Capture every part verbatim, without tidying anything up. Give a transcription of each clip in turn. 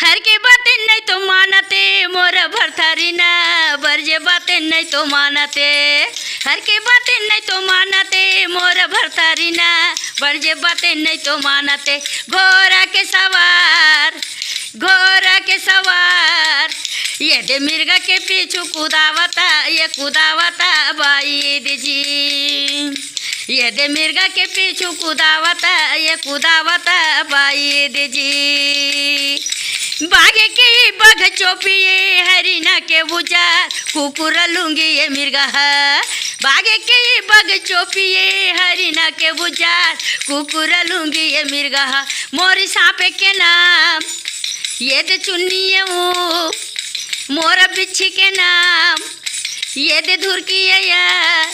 हर के बातें नहीं तो मानते मोर भरथरी ना, बरजे बातें नहीं तो मानते। हर के बातें नहीं तो मानते मोर भरथरी ना, बरजे बातें नहीं तो मानते। घोड़ा के सवार, घोड़ा के सवार, ये दे मिर्गा के पीछू कुदावता, ये कुदावता बाईद जी। ये दे मिर्गा के पीछू कुदावता, ये कुदावता बाईद जी। बाघ के बघ चोपिए हरिना के बुझार, कुकुर लुंगी ये मिर्गा ह। बाघ के बघ चोपिए हरिना के बुझार, कुकुर लुंगी ये मिर्गा ह। मोरी सांप के नाम ये दे चुन्नी ये ऊ, मोर बिच्छी के नाम ये दे धुरकी ये या।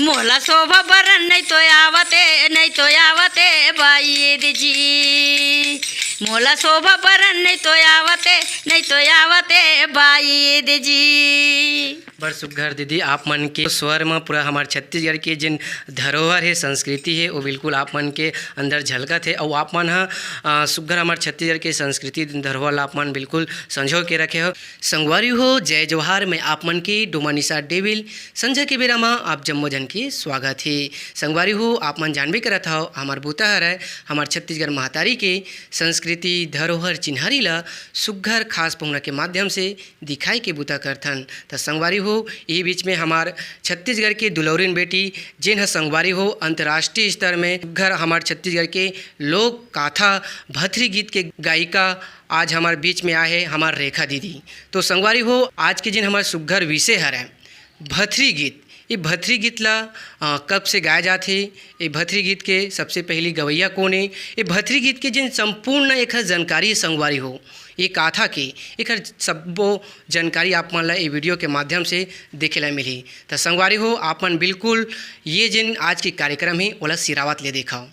मोला शोभा बरन नहीं तो आवते, नहीं तो आवते बाईद जी। मोला शोभा बरन नहीं तो आवते, नहीं तो आवते बाईद जी। बड़ सुग्घर दीदी, आप मन के स्वर म पूरा हमार छत्तीसगढ़ के जिन धरोहर हे, संस्कृति हे, वो बिल्कुल आप मन के अंदर झलकत हे। अउ आप मन ह, अ, सुग्घर हमार छत्तीसगढ़ के संस्कृति धरोहर ला आप मन बिल्कुल संजो के रखे हो। संगवारी हो, जय जोहार। मैं आप मन के डोमा निशा डेविल। संझा के बेरा म आप जम्मो झन के स्वागत हे। संगवारी हो, आप मन जानबे करत हव, हमार बूता हरय हमार छत्तीसगढ़ महतारी के संस्कृति, धरोहर, चिन्हारी ला सुग्घर खास पहुना के माध्यम से दिखाए के बूता करथन। त संगवारी हो, यही बीच में हमार छत्तीसगढ़ के दुलौरिन बेटी, जेन ह संगवारी हो अंतर्राष्ट्रीय स्तर में सुग्घर हमार छत्तीसगढ़ के लोक काथा भथरी गीत के गायिका आज हमार बीच में आए हे हमार रेखा दीदी। तो संगवारी हो, आज के जिन हमार सुग्घर विषय हरय भथरी गीत, ये भथरी गीत ला, अ, कब से गाए जात हे, ये भथरी गीत के सबसे पहली गवैया कोन हे, ये भथरी गीत के जिन संपूर्ण एक जानकारी संगवारी हो, ये काथा के एकर सब्बो जानकारी आप मन ला ये वीडियो के माध्यम से देखे ला मिलही। त संगवारी हो, आप मन बिल्कुल ये जिन आज के कार्यक्रम हे, ओला सिरावत ले देखव।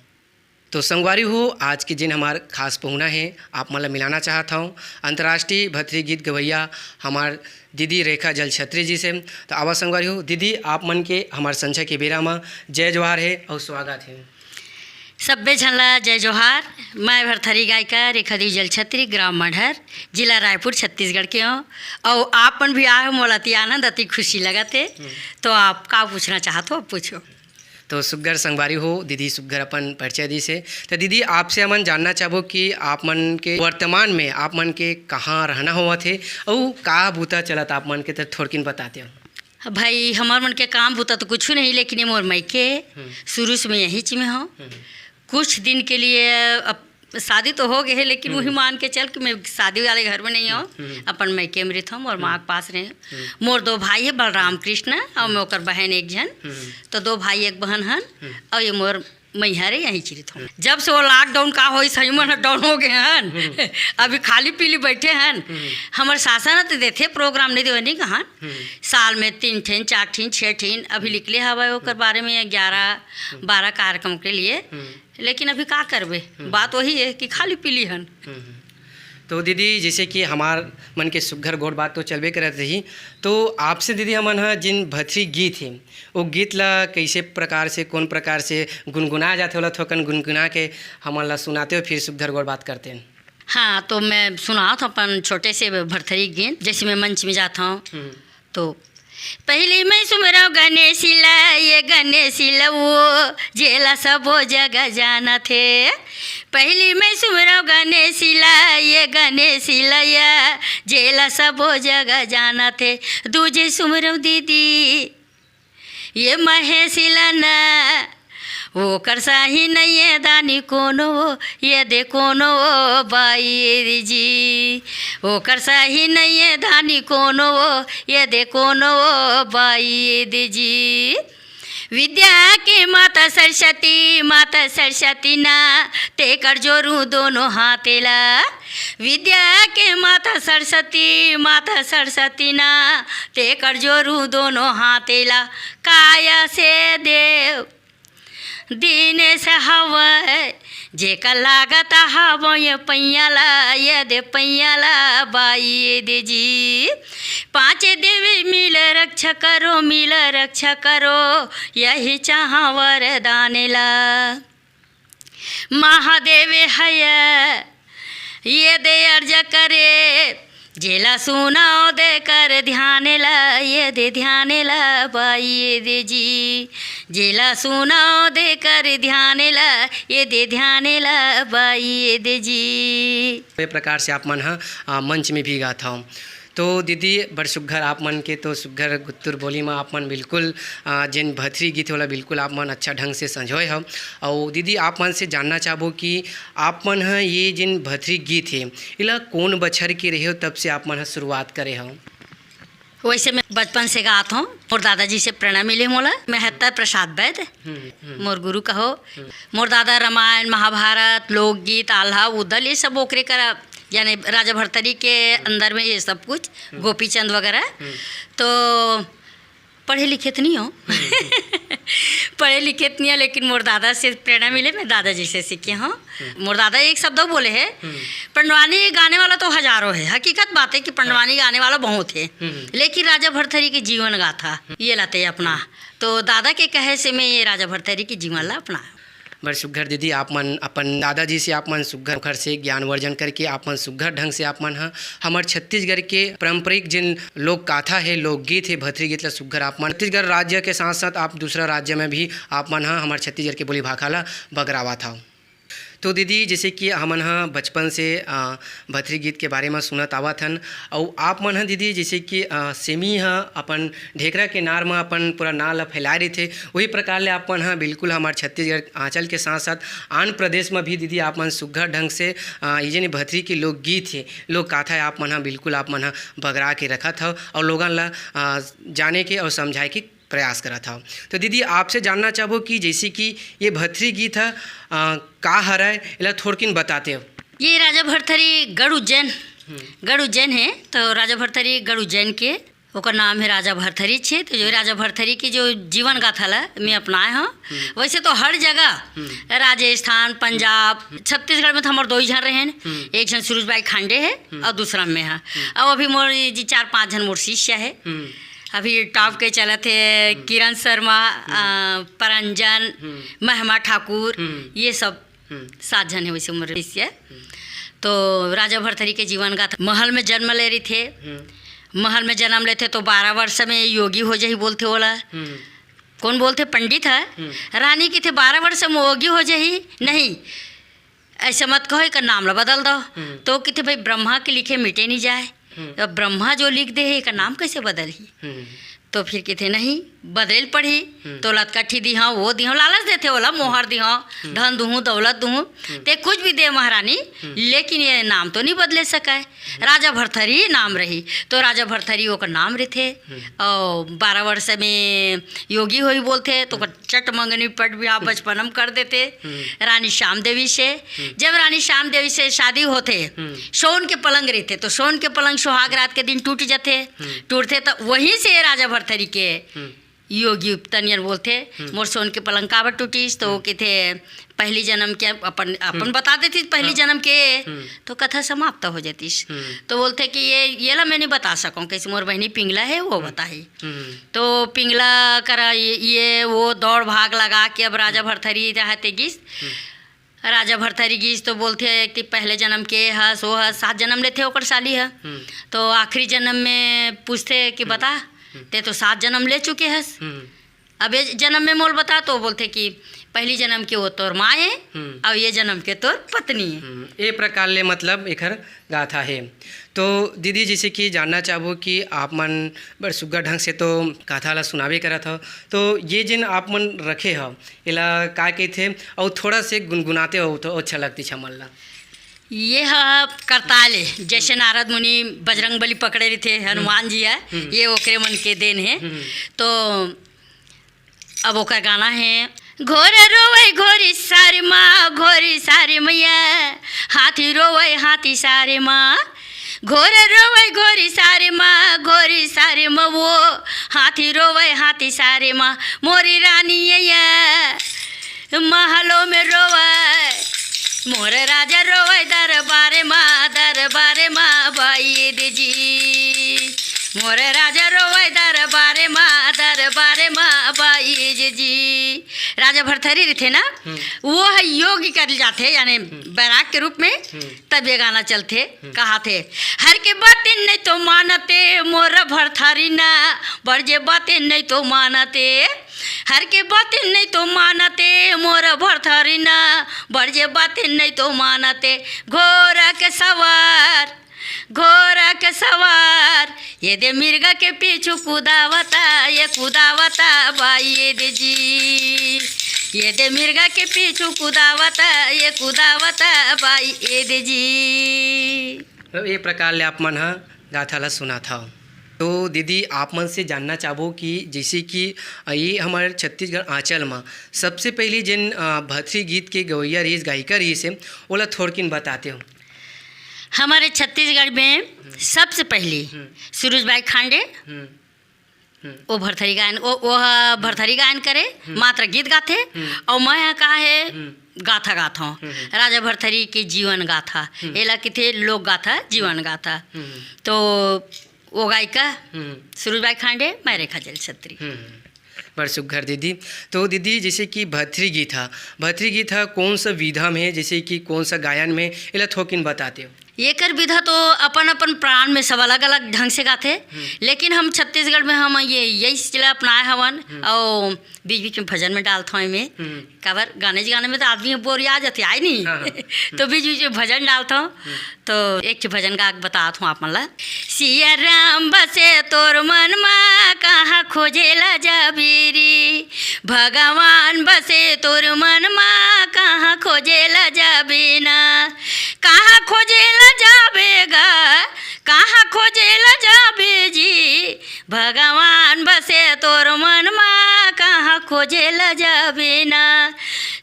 तो संगवारी हो, आज के जिन हमार खास पहुना हे, आप मन ला मिलाना चाहत हव अंतर्राष्ट्रीय भथरी गीत गवैया हमार दीदी रेखा जल छत्री जी से। तो आवा संगवारी हो, दीदी आप मन के हमार संझा के बेरा म जय जोहार हे अउ स्वागत हे। सब्बे झन ला जय जोहार। मैं भरथरी गायिका रेखा देवी जल छत्री, ग्राम मंढर, जिला रायपुर, छत्तीसगढ़ के हव। अउ आप मन भी आए हो, मोला अति आनंद, अति खुशी लगत हे। हम्म। तो आप का पूछना चाहत हो, पूछो। तो सुग्घर संगवारी हो, दीदी सुग्घर अपन परिचय दिस हे। तो दीदी, आपसे हमन जानना चाहबो कि आप मन के वर्तमान में आप मन के कहाँ रहना होवत हे अउ का बूता चलत आप मन के, तो थोड़किन बताते हो। भाई, हमर मन के काम बूता तो कुछ नहीं, लेकिन ये मोर मइके, हम्म। शुरू से मैं यहीं च में हूँ। हम्म। कुछ दिन के लिए अब शादी तो हो गए है, लेकिन हम्म। वही मान के चल कि मैं शादी वाले घर में नहीं हूँ, हम्म। अपन मइके में रहता हूँ और माँ हम्म। के पास रहे। हम्म। मोर दो भाई है, बलराम कृष्ण, और हम्म। मैं ओकर बहन एक झन। हम्म। तो दो भाई एक बहन हन, हम्म। और ये मोर मइहा रे यहीं चिरित हूँ। हम्म। जब से वो लॉकडाउन का होइस, सही मन डाउन हो गए हन। हम्म। अभी खाली पीली बैठे हन। हम्म। हमर सासन तो देथे प्रोग्राम, नहीं देवे नहीं कहन। हम्म। साल में तीन ठिन, चार ठिन, छः ठिन अभी निकले हवा ओकर हम्म। बारे में ग्यारह, हम्म। बारह कार्यक्रम के लिए। हम्म। लेकिन अभी का करबे, हम्म। बात वही है कि खाली पीली हन। हम्म। तो दीदी, जैसे कि हमार मन के सुग्घर गोठ बात तो चलबे करत रही, तो आपसे दीदी, हमन ह जिन भथरी गीत हे, वो गीत ला कैसे प्रकार से, कौन प्रकार से गुनगुनाया जाथे, ओला थोकन गुनगुना के हमन ला सुनाते हो, फिर सुग्घर गोठ बात करते हैं। हाँ, तो मैं सुनावत हूँ अपन छोटे से भरथरी गीत, जैसे मैं मंच में जाता हूँ। हम्म। तो पहली मैं सुमरव गणेश ला, ये गणेश ला वो जेला सबो जगह जानत हे। पहली मैं सुमरव गणेश ला, ये गणेश ला ये जेला सबो जगह जानत हे। दूजे सुमरव दीदी, ये महेश ला ना, ओकर सही नहीं है दानी कोनो, ये दे कोनो बाईर जी। ओकर सही नहीं है दानी कोनो, ये दे कोनो बाईर जी। विद्या के माता सरस्वती, माता सरस्वती ना, तेकर जोरू दोनों हाथे ला। विद्या के माता सरस्वती, माता सरस्वती ना, तेकर जोरू दोनों हाथे ला। काया से देव दिनेश हवय, जेकर लागत हवय पैया ला, ये दे पैया ला बाईद जी। पांच देवी मिल रक्षा करो, मिल रक्षा करो, यही चाह वरदान ला। महादेव हय ये दे अर्ज करे, जेला सुनाओ दे कर ध्यान ला, ये दे ध्यान ला बाई दे जी। जेला सुनाओ दे कर ध्यान ला, ये दे ध्यान ला बाई दे जी। ये प्रकार से आप मन ह, आ, मंच में भी गात हव। तो दीदी, बड़ सुग्घर आप मन के तो सुग्घर गुत्तुर बोली म आप मन बिल्कुल, आ, जेन भथरी गीत हे, ओला बिल्कुल आप मन अच्छा ढंग से संजोए हव। अउ दीदी, आप मन से जानना चाहबो कि आप मन ह ये जेन भथरी गीत हे, एला कोन बछर के रहे हो, तब से आप मन ह शुरुआत करे हव? वैसे मैं बचपन से गात हूँ। मोर दादाजी से प्रेरणा मिले मोला। मैं हत्ता प्रसाद वैद, हम्म, हम्म। मोर गुरु कहो। हम्म। मोर दादा रामायण, महाभारत, लोकगीत, आल्हा, उदल, ये सब ओकरे करा, यानी राजा भरथरी के हम्म। अंदर में ये सब कुछ, हम्म। गोपीचंद वगैरह। हम्म। तो पढ़े लिखे तो नहीं हो। हम्म। पढ़े लिखे तो नहीं हो, लेकिन मोर दादा से प्रेरणा मिले, मैं दादाजी से सीखे हूँ। हम्म। मोर दादा एक शब्द बोले है, हम्म। पंडवानी गाने वाला तो हजारों है। हकीकत बात है कि पंडवानी गाने वाला बहुत है, हम्म। लेकिन राजा भरथरी के जीवन गाथा ये लाते अपना। तो दादा के कहे से मैं ये राजा भरथरी के जीवन ला अपना। बड़ सुग्घर दीदी, आप मन अपन दादाजी से आप मन सुग्घर ओखर से ज्ञान वर्जन करके आप मन सुग्घर ढंग से आप मन ह हमर छत्तीसगढ़ के पारंपरिक जिन लोक गाथा हे, लोकगीत हे, भथरी गीत ला सुग्घर आप मन छत्तीसगढ़ राज्य के साथ-साथ आप दूसरा राज्य में भी आप मन ह हमर छत्तीसगढ़ के बोली भाखा ला बगरावत हव। तो दीदी, जैसे कि हमन ह बचपन से, अ, भथरी गीत के बारे म सुनत आवत हन, अउ आप मन ह दीदी, जैसे कि, अ, सेमी ह अपन ढेकरा के नार म अपन पूरा नाव ल फैलाए रहिथे, वही प्रकार ले आप मन ह बिल्कुल हमर छत्तीसगढ़ आंचल के साथ-साथ आन प्रदेश म भी दीदी आप मन सुग्घर ढंग से, अ, ये जेन भथरी के लोकगीत हे, लोक गाथा हे, आप मन ह बिल्कुल आप मन ह बगरा के रखत हव अउ लोगन ल, अ, जाने के अउ समझाए के प्रयास करत हव। तो दीदी, आपसे जानना चाहबो कि जैसे कि ये भथरी गीत ह, अ, का हरय, एला थोड़किन बताते हो। ये राजा भरथरी गढ़ उज्जैन, हम्म। गढ़ उज्जैन है, तो राजा भरथरी गढ़ उज्जैन के, ओकर नाम है राजा भरथरी छे। तो जो राजा भरथरी के जो जीवन गाथा ला मैं अपनाए हूँ। हम्म। वैसे तो हर जगह, हम्म। राजस्थान, पंजाब, हम्म। छत्तीसगढ़ में तो हमार दो ही झन रहे हैं। हम्म। एक झन सूरज बाई खांडे है, हम्म। और दूसरा मैं है। हम्म। और अभी मोर जी चार पांच झन मोर शिष्य है। हम्म। अभी टॉप के चलत हे हम्म। किरण शर्मा, हम्म। अ, परंजन, हम्म। महिमा ठाकुर, हम्म। ये सब हम्म। सात झन हे वैसे मोर शिष्य। हम्म। तो राजा भरथरी के जीवन गाथा, महल में जन्म ले रहिथे। हम्म। महल में जन्म लेथे तो बारह वर्ष में योगी हो जाही बोलथे ओला। हम्म। कौन बोलथे? पंडित है। हम्म। रानी किथे बारह वर्ष में योगी हो जाही? नहीं, ऐसे मत कहो, एकर नाम ला बदल दो। हम्म। तो किथे भाई ब्रह्मा के लिखे मिटे नहीं जाए। हम्म। अब ब्रह्मा जो लिख दे हे, एकर नाम कैसे बदलही? हम्म। तो फिर किथे नहीं, बदले ल पड़ही। हम्म। तो लतकट्ठी दिहौं, वो दिहौं, लालच देथे ओला, मोहर दिहौं, हम्म। धन दुहूं, दौलत दुहूं, हम्म। ते कुछ भी दे महारानी, हम्म। लेकिन ये नाम तो नहीं बदले सके। हम्म। राजा भरथरी नाम रही, तो राजा भरथरी ओकर नाम रहिथे। हम्म। और बारह वर्ष में योगी होही बोलथे, तो ओकर चट मंगनी पट भी आप बचपन में कर देथे। हम्म। रानी श्याम देवी से, हम्म। जब रानी श्याम देवी से शादी होथे, हम्म। सोन के पलंग रहिथे, तो सोन के पलंग सुहाग रात के दिन टूट जाथे। हम्म। टूटथे, तो वहीं से राजा भरथरी के हम्म। योगी तनियन बोलथे, हम्म। "मोर सोन के पलंग काबर टूटिस?" तो वो हम्म। कथे, "पहली जन्म के अपन, अपन हम्म। बता देथे, पहली हाँ। जन्म के।" हम्म। तो कथा समाप्त हो जातिस। हम्म। तो बोलथे कि ये, ये ला मैं नहीं बता सकूं, कैसे मोर बहिनी पिंगला है, वो हम्म। बताही। हम्म। तो पिंगला करा ये, ये वो दौड़ भाग लगा के अब राजा भरथरी रहते गिस। हम्म। राजा भरथरी गिस तो बोलथे कि पहले जन्म के हस, वो हस, सात जन्म लेथे ओकर साली ह। हम्म। तो आखिरी जन्म में पूछथे कि हम्म। बता, हम्म। ते तो सात जन्म ले चुके हस। हम्म। अब ये जन्म में मोल बता, तो बोलथे कि पहली जन्म के वो तोर माँ है हम्म। और ये जन्म के तोर पत्नी है। हम्म। ए प्रकार ले मतलब एकर गाथा हे। तो दीदी, जैसे कि जानना चाहबो कि आप मन बड़ सुग्घर ढंग से तो गाथा ला सुनाबे करत हव, तो ये जेन आप मन रखे हव, एला का कहिथे? अउ थोड़ा से गुनगुनाते हो तो अच्छा लगतिस हमन ला। ये ह करताल ए, जैसे नारद मुनि बजरंग बली पकड़े रहिथे, हनुमान जी ह, हम्म। ये ओकरे मन के देन हे। हम्म। तो अब ओकर गाना हे, घोर रोवै घोरी सारी माँ, घोरी सारी मैया, हाथी रोवै हाथी सारी माँ, घोर रोवै घोरी सारी माँ, घोरी सारी माँ वो, हाथी रोवै हाथी सारी माँ, मोरी रानी अइया, महलों में रोवै, मोर राजा रोवै दरबारे माँ, दरबारे माँ बैद जी। मोर राजा रोवै दरबारे माँ, दरबारे माँ बैद जी। राजा भरथरी रहिथे ना, हम्म। वो ह योग कर जाथे, यानी हम्म। बैराग के रूप में, हम्म। तब ये गाना चलथे, हम्म। कहाथे, "हर के बातें नहीं तो मानते मोर भरथरी ना, बड़ जे बातें नहीं तो मानते, हर के बातें नहीं तो मानते मोर भरथरी ना, बड़ जे बातें नहीं तो मानते, घोड़ा के सवार, घोड़ा के सवार, ये दे मिर्गा के पीछू कुदावता, ये कुदावता बाई ये दे जी, ये दे मिर्गा के पीछू कुदावता, ये कुदावता बाई ये दे जी।" तो ये प्रकार ले आप मन ह गाथा ला सुनात हव। तो दीदी, आप मन से जानना चाहबो कि जैसे कि, अ, ये हमर छत्तीसगढ़ आंचल म सबसे पहली जेन, अ, भरथरी गीत के गवैया रहिस, गायिका रहिस हे, ओला थोड़किन बताते हो। हमारे छत्तीसगढ़ में हम्म। सबसे पहली हम्म। सुरुज बाई खांडे, हम्म। हम्म। वो भरथरी गायन, वो, वो ह भरथरी गायन करे, हम्म। मात्र गीत गाथे, हम्म। और मैं ह का हे, हम्म। गाथा गाथों। हम्म, हम्म। राजा भरथरी के जीवन गाथा, हम्म। एला किथे लोक गाथा, जीवन गाथा। हम्म। तो वो गायिका हम्म। सुरुज बाई खांडे, मैं रेखा जैल छत्री। हम्म। बड़ सुग्घर दीदी। तो दीदी, जैसे कि भरथरी गीत ह, भरथरी गीत ह कौन सा विधा में हे, जैसे कि कौन सा गायन में, एला थोकिन बताते हो? एकर विधा तो अपन-अपन प्रांत में सब अलग-अलग ढंग से गाथे, हम्म। लेकिन हम छत्तीसगढ़ में हम ये, यही सिलसिला अपनाए हवन, हम्म। अउ बीच-बीच में भजन में डालथों एमे। हम्म। काबर गाने गाने में तो आदमी बोरिया जाथे, आय नहीं? हाँ, हाँ। तो बीच-बीच में भजन डालथों। हम्म। तो एक ठे भजन गा के बतात हूँ आप मन ला। सिया राम बसे तोर मन मा, कहाँ खोजे ला जाबे रे? भगवान बसे तोर मन मा, कहाँ खोजे ला जाबे ना? कहाँ खोजे ला जाबे गा? कहाँ खोजे ला जाबे जी? भगवान बसे तोर मन मा, कहाँ खोजे ला जाबे ना?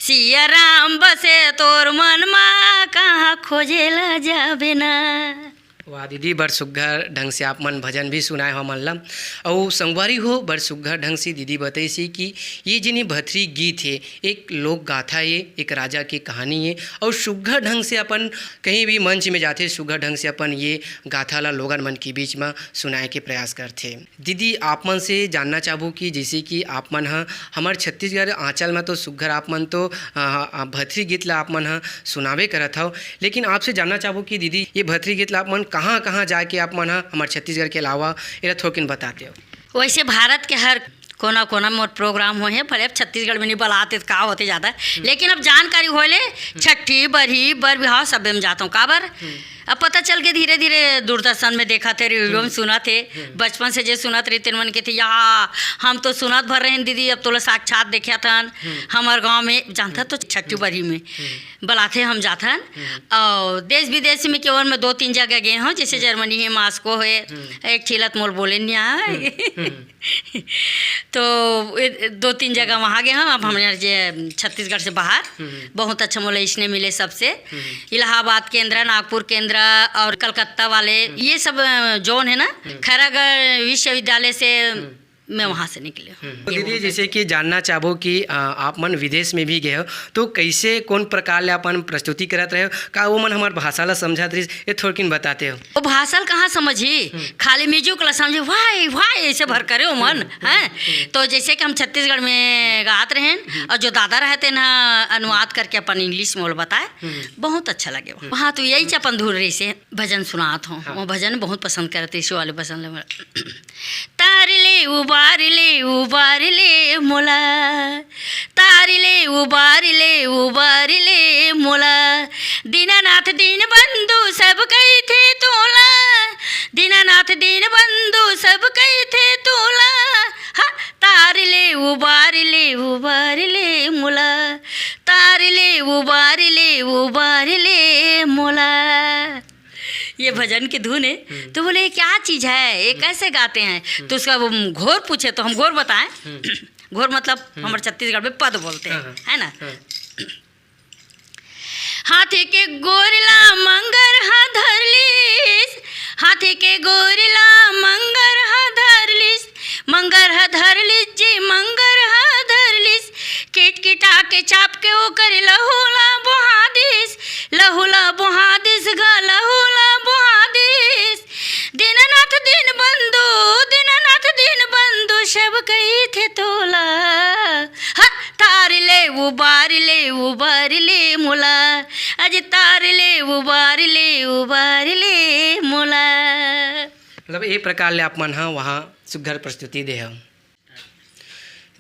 सिया राम बसे तोर मन मा, कहाँ खोजे ला जाबे ना? वाह दीदी, बड़ सुग्घर ढंग से आप मन भजन भी सुनाए हो हमन ला। अउ संगवारी हो, बड़ सुग्घर ढंग से दीदी बतइसी कि ये जेन भरथरी गीत हे, एक लोक गाथा हे, एक राजा के कहानी हे, अउ सुग्घर ढंग से अपन कहीं भी मंच में जाथे, सुग्घर ढंग से अपन ये गाथा ला लोगन मन के बीच म सुनाए के प्रयास करथे। दीदी, आप मन से जानना चाहबो कि जैसे कि आप मन ह हमर छत्तीसगढ़ आंचल म तो सुग्घर आप मन तो, अ, अ, भरथरी गीत ला आप मन ह सुनाबे करत हव, लेकिन आपसे जानना चाहबो कि दीदी, ये भरथरी गीत ला आप मन कहाँ-कहाँ जाके आप मन ह हमर छत्तीसगढ़ के अलावा एला थोकिन बताते हो? वैसे भारत के हर कोना-कोना मोर प्रोग्राम होए हे, भले अब छत्तीसगढ़ में नहीं बलाते त का होथे जादा, हम्म। लेकिन अब जानकारी होए ले हम्म। छट्ठी, बरही, बर बिहाव सबे में जाथों। काबर? हम्म। अब पता चल के धीरे-धीरे दूरदर्शन में देखत हे, रेडियो में हम्म। सुनत हे। हम्म। बचपन से जे सुनत रहिथे, तेन मन कथे, "या, हम तो सुनत भर रहेन दीदी, अब तोला साक्षात देखत हन, हम्म। हमर गांव में।" जानथस तो छट्ठी हम्म। बरही में हम्म। बलाथे, हम जाथन। हम्म। अउ देश विदेश में केवल मैं दो तीन जगह गे हों, जैसे हम्म। जर्मनी हे, मॉस्को हे, हम्म। एक ठिलत मोल बोले नहीं आए। हम्म। हम्म। तो ए, दो तीन जगह वहाँ गे हम, अब हम्म। हमर जे छत्तीसगढ़ से बाहर, हम्म। बहुत अच्छा मोला इसने मिले सबसे। हम्म। इलाहाबाद केंद्र, नागपुर केंद्र और कलकत्ता वाले, हम्म। ये सब, अ, जोन है ना, हम्म। खैरागढ़ विश्वविद्यालय से हम्म। मैं वहाँ से निकले हूँ। हम्म। तो ये दीदी, बहुत जैसे अच्छा। कि जानना चाहबो कि, अ, आप मन विदेश में भी गए हो, तो कैसे, कौन प्रकार ले अपन प्रस्तुति करत रहे हो? का वो मन हमार भाषा ला समझत रहिस? ये थोड़किन बताते हो। वो भाषा ल कहाँ समझही? हम्म। खाली music ला समझे, "वाई, वाई", ऐसे भर करे ओमन, हम्म, हैं? हम्म। तो जैसे कि हम छत्तीसगढ़ में गात रहेन, हम्म। और जो दादा रहते ना, अनुवाद करके अपन English में बोल बताए, हम्म। बहुत अच्छा लगे वहाँ। हम्म। वहाँ तो यही च अपन धुन रहिसे, भजन सुनात हों। हाँ। वो भजन बहुत पसंद करते, इसी वाले भजन ले। तार ले, उबार ले, उबार ले मोला। तार ले, उबार ले, उबार ले मोला। दीनानाथ दीनबंधु सब कहिथे तोला। दीनानाथ दीनबंधु सब कहिथे तोला। हा, तार ले, उबार ले, उबार ले मोला। तार ले, उबार ले, उबार ले मोला। ये भजन की धुन है। हम्म। तो बोले, "ये क्या चीज है? ये हम्म। कैसे गाते हैं?" हम्म। तो उसका वो घोर पूछे, तो हम घोर बताएं। हम्म। घोर मतलब हम्म। हमारे छत्तीसगढ़ में पद बोलते हैं, हाँ, हाँ। है ना? हाँ। हाथी के गोर ला मंगर हा धर लीस, हाथी के गोर ला मंगर हा धर लीस, मंगर हा धर लीस जी, मंगर हा धर लीस। किटकिटा के चाप के ओकर लहू ला बोहा दिस, लहू ला बोहा दिस गा, लहू ला बोहा दिस। दीननाथ दीनबंधु, दीननाथ दीनबंधु सब कहिथे तोला। हा, तार ले मतलब, ए प्रकार ले आप मन ह वहाँ सुघ्घर प्रस्तुति दे हव।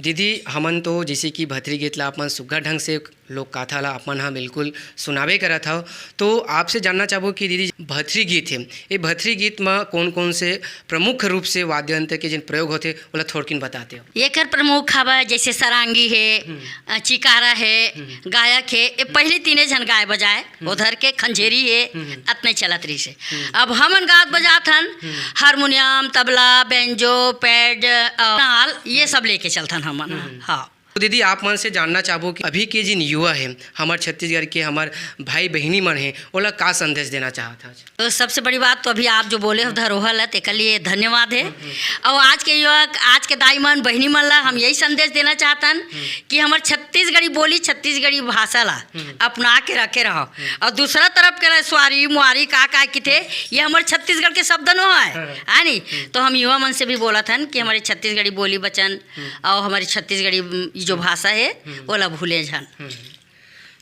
दीदी, हमन तो जैसे कि भतरी गीत ला आप मन सुघ्घर ढंग से, लोक गाथा ला आप मन ह बिल्कुल सुनाबे करत हव, तो आपसे जानना चाहबो कि दीदी, भतरी गीत हे, ये भतरी गीत म कौन-कौन से प्रमुख रूप से वाद्य यंत्र के जिन प्रयोग होथे, ओला थोड़किन बताते हो। एकर प्रमुख हवय जैसे सरांगी हे, हम्म। अ, चिकारा हे, हम्म। गायक हे, ये हम्म। पहली तीने झन गाय बजाए, हम्म। ओधर के खंजेरी हे, हम्म। अतने चलत रहिस हे। हम्म। अब हमन गात बजात हन, हम्म। हारमोनियम, तबला, बेंजो, पैड, अ, नाल, ये सब लेके चलथन हमन। हम्म। हाँ। तो दीदी, आप मन से जानना चाहबो कि अभी के जिन युवा हे, हमर छत्तीसगढ़ के, हमर भाई बहिनी मन हे, ओला का संदेश देना चाहत हव? तो सबसे बड़ी बात तो अभी आप जो बोले हो धरोहर ला, तेकर लिए धन्यवाद हे। हम्म, हम्म। और आज के युवा, आज के दाई मन, बहिनी मन ला हम यही संदेश देना चाहतन हम्म। कि हमर छत्तीसगढ़ी बोली, छत्तीसगढ़ी भाषा ला हम्म। अपना के रखे रहो। हम्म। और दूसरा तरफ के ला स्वारी, मुआरी, का, का किथे, ये हमर छत्तीसगढ़ के शब्द नो है, हाँ। है नी? हम्म। तो हम युवा मन से भी बोलत हन कि हमारे छत्तीसगढ़ी बोली वचन हम्म। और हमारी छत्तीसगढ़ी, उम, जो भाषा है, हम्म। ओला भूले झन। हम्म।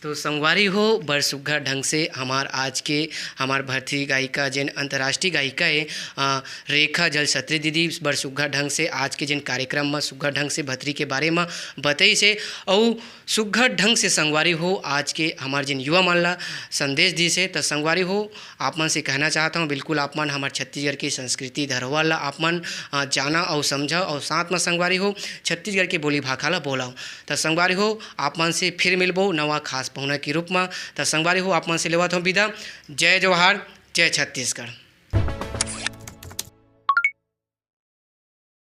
तो संगवारी हो, बड़ सुघ्घर ढंग से हमार आज के, हमार भरतरी गायिका, जेन अंतर्राष्ट्रीय गायिका हे, अ, रेखा जलछत्री दीदी, बड़ सुघ्घर ढंग से आज के जेन कार्यक्रम म सुघ्घर ढंग से भतरी के बारे म बतइस हे, अउ सुघ्घर ढंग से संगवारी हो, आज के हमार जेन युवा मन ला संदेश दिस हे। त संगवारी हो, आप मन से कहना चाहत हूँ, बिल्कुल आप मन हमर छत्तीसगढ़ के संस्कृति धरोहर ला आप मन, अ, जाना अउ समझव, अउ साथ म संगवारी हो, छत्तीसगढ़ के बोली भाखा ला बोलव। त संगवारी हो, आप मन से फिर मिलबो नवा खास पहुना के रूप म। त संगवारी हो, आप मन से लेवत हूँ विदा। जय जोहार, जय छत्तीसगढ़।